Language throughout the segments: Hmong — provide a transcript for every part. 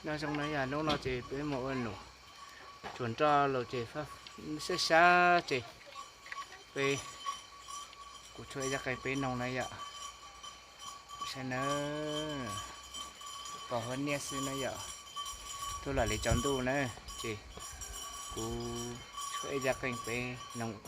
Nyob zoo na yom, hnub no ces peb mus ua num tsuag nroj los ces sab sab ces peb, kuv tshuab ib zaj qeej peb noog na yom. Saib na, pos huab niaj xwb na yom, tuaj los li tsaus ntuj na, ces kuv tshuab ib zaj qeej peb noog.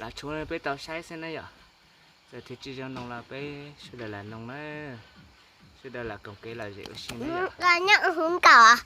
Lam tshuav peb tau saib xwb na yom. Txawm tias tsis zoo noog los peb sawv daws lam noog na, sawv daws lam koom kev lom zem ua si na yom. Nyob hauv nkaus.